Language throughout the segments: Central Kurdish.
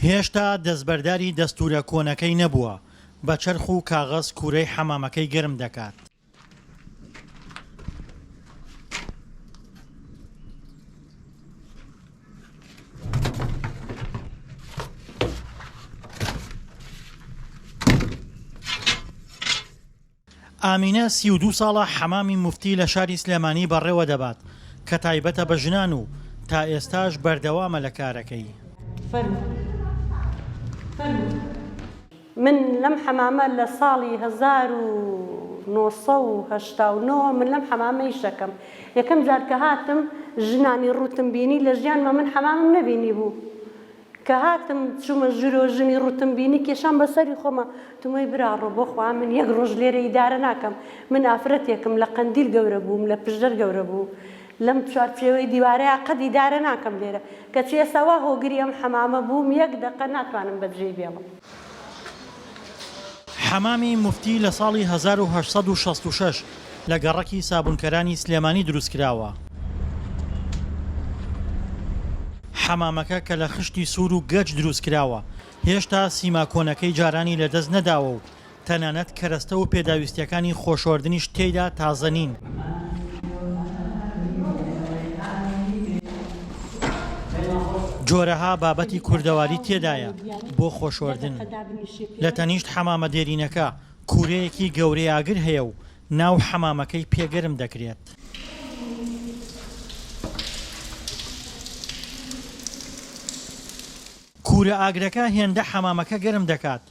هێشتا دەستبەرداری دەستوورە کۆنەکەی نەبووە، بە چەرخ و کاغەز کوورەی حەمامەکەی گەرم دەکات. ئامینە 32 ساڵە حەمامی موفتی لە شاری سلێمانی بەڕێوە دەبات کە تایبەتە بە ژنان و تا ئێستاش بەردەوامە لە کارەکەی. من لەم حەمامە لە ساڵی 1989 من لەم حەمامە ئیش دەکەم یەکەم جار کە هاتم ژنانی ڕووتم بینی لە ژیانما من حەمامم نەبینی بوو کە هاتم چوومە ژوورەوە ژنی ڕووتم بینی کێشام بە سەری خۆما وتم وەی براڕۆ بۆ خوا من یەک ڕۆژ لێرە ئیدارە ناکەم من ئافرەتێکم لە قەندیل گەورە بووم لە پشدەر گەورە بوو لەم چوارچێوەی دیوارەیا قەت ئیدارە ناکەم لێرە کەچی ئێستا وا هۆگری ئەم حەمامە بووم یەک دەقە ناتوانم بەجێی بێڵم. حەمامی موفتی لە ساڵی 1866 لە گەڕەکی سابونکەرانی سلێمانی دروستکراوە. حەمامەکە کە لە خشتی سوور و گەچ دروستکراوە، هێشتا سیما کۆنەکەی جارانی لەدەست نەداوە و تەنانەت کەرەستە و پێداویستییەکانی خۆشۆردنیش تێیدا تازە نین. جۆرەها بابەتی کوردەواری تێدایە بۆ خۆشۆردن. لە تەنیشت حەمامە دێرینەکە کوورەیەکی گەورەی ئاگر هەیە و ناو حەمامەکەی پێ گەرم دەکرێت. کوورە ئاگرەکە هێندە حەمامەکە گەرم دەکات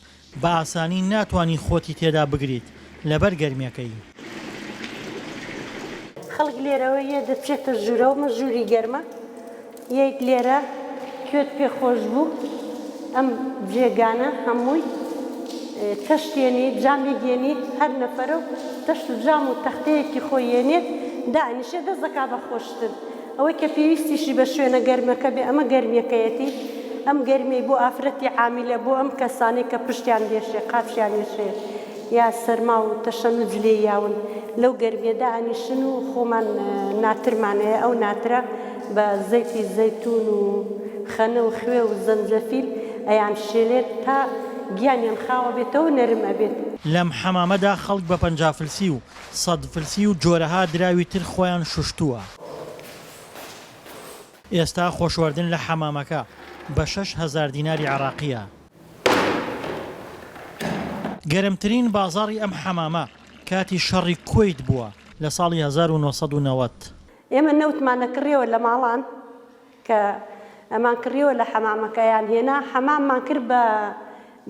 بە ئاسانی ناتوانی خۆتی تێدا بگریت لەبەر گەرمیەکەی. خەڵک لێرەوە یە دەچێتە ژوورەوە مە ژووری گەرمە یەیت لێرە کوێت پێ خۆش بوو ئەم جێگانە هەمووی تەشت یەنیت جامێک یەنیت هەر نەفەرە و تەشت و جام و تەختەیەکی خۆی یەنێت دائەنیشێ دەست دەکا بە خۆشتن. ئەوەی کە پێویستیشی بە شوێنە گەرمەکە بێ ئەمە گەرمیەکەیەتی، ئەم گەرمیەی بۆ ئافرەتی عامیلە بۆ ئەم کەسانەی کە پشتیان دێشێ قاچیان ئێشێ یا سەرما و تەشەنوج لێی یاون لەو گەرمیە دائەنیشن و خۆمان ناترمان هەیە ئەو ناترە بە زەیتی زەیتون و خەنە و خوێ و زەنجەفیل ئەیانشێلێت تا گیانیان خاو ئەبێتەوە و نەرم ئەبێت. لەم حەمامەدا خەڵک بە 50 فلسی و سەد فلسی و جۆرەها دراوی تر خۆیان شوشتووە. ئێستا خۆشۆردن لە حەمامەکە بە 6000 دیناری عێراقییە. گەرمترین بازاڕی ئەم حەمامە کاتی شەڕی کوەیت بووە لە ساڵی 1990. ئێمە نەوتمان ئەکڕیەوە لە ماڵان کە ئەمان کڕیەوە لە حەمامەکەیان هێنا حەماممان کرد بە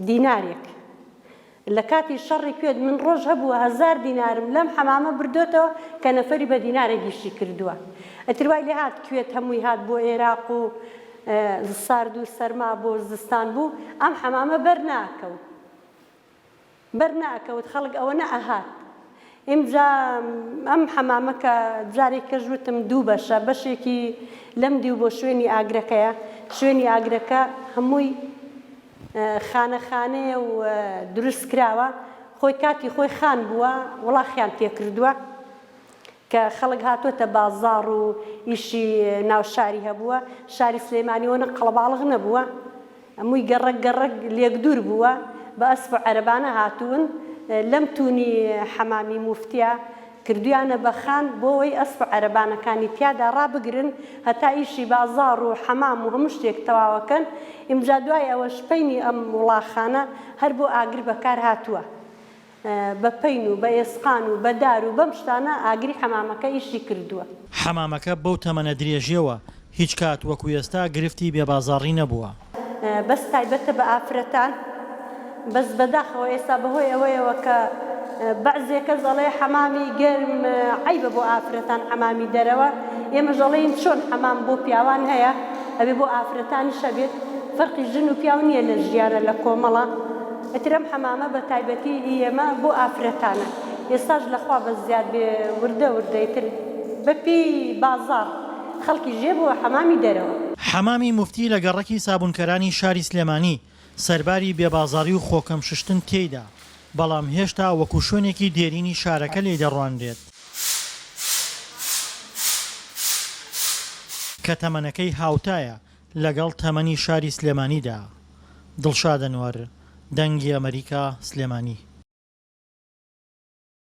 دینارێک لە کاتی شەڕی کوێت من ڕۆژ هەبووە هەزار دینارم لەم حەمامە بردۆتەوە کە نەفەری بە دینارێک ئیشی کردووە ئیتر وای لێ هات کوێت هەمووی هات بۆ ئێراق و سارد و سەرما بۆ زستان بوو ئەم حەمامە بەر ناکەوت بەر ناکەوت خەڵک ئەوە نەئەهات ئیمجا ئەم حەمامە کە جارێک کەش وتم دوو بەشە بەشێکی لەم دیو بۆ شوێنی ئاگرەکەیە شوێنی ئاگرەکە هەمووی خانە خانەیە و دروست کراوە خۆی کاتی خۆی خان بووە وڵاخیان تێکردووە کە خەڵک هاتووەتە بازاڕ و ئیشی ناو شاری هەبووە شاری سلێمانی وەنە قەڵەباڵغ نەبووە هەمووی گەڕەک گەڕەک لێک دوور بووە بە ئەسپ و عەرەبانە هاتوون لەم تونی حەمامی موفتیە کردویانە بە خان بۆ وەی ئەسپ و عەرەبانەکانی تیادا ڕابگرن هەتا ئیشی بازاڕ و حەمام و هەموو شتێک تەواوەکەن ئیمجا دوای ئەوەش پەینی ئەم وڵاخانە هەر بۆ ئاگر بەکار هاتووە بە پەین و بە ئێسقان و بە دار و بەم شتانە ئاگری حەمامەکە ئیشی کردووە. حەمامەکە بەو تەمەنە درێژیەوە هیچ کات وەکو ئێستا گرفتی بێ بازاڕی نەبووە. بەس تایبەتە بە ئافرەتان بەس بەداخەوە ئێستا بەهۆی ئەوەیەوە کە بەعزێ کەس ئەڵێ حەمامی گەرم عەیبە بۆ ئافرەتان حەمامی دەرەوە ئێمەش ئەڵێین چۆن حەمام بۆ پیاوان هەیە ئەبێ بۆ ئافرەتانیش هەبێت فەرقی ژن و پیاو نییە لە ژیانە لە کۆمەڵە ئیتر ئەم حەمامە بە تایبەتی هی ئێمە بۆ ئافرەتانە ئێستاش لەخوا بەس زیاد بێ وردە وردە ئیتر بە پێی بازاڕ خەڵکی ژێ بۆ حەمامی دەرەوە. حەمامی موفتی لە گەڕەکی سابونکەرانی شاری سلێمانی سەرباری بێبازاڕی و خۆکەم ششتن تێیدا، بەڵام هێشتا وەکو شوێنێکی دێرینی شارەکە لێی دەڕوانرێت، کە تەمەنەکەی هاوتایە لەگەڵ تەمەنی شاری سلێمانیدا. دڵشاد ئەنوەر، دەنگی ئەمەریکا، سلێمانی.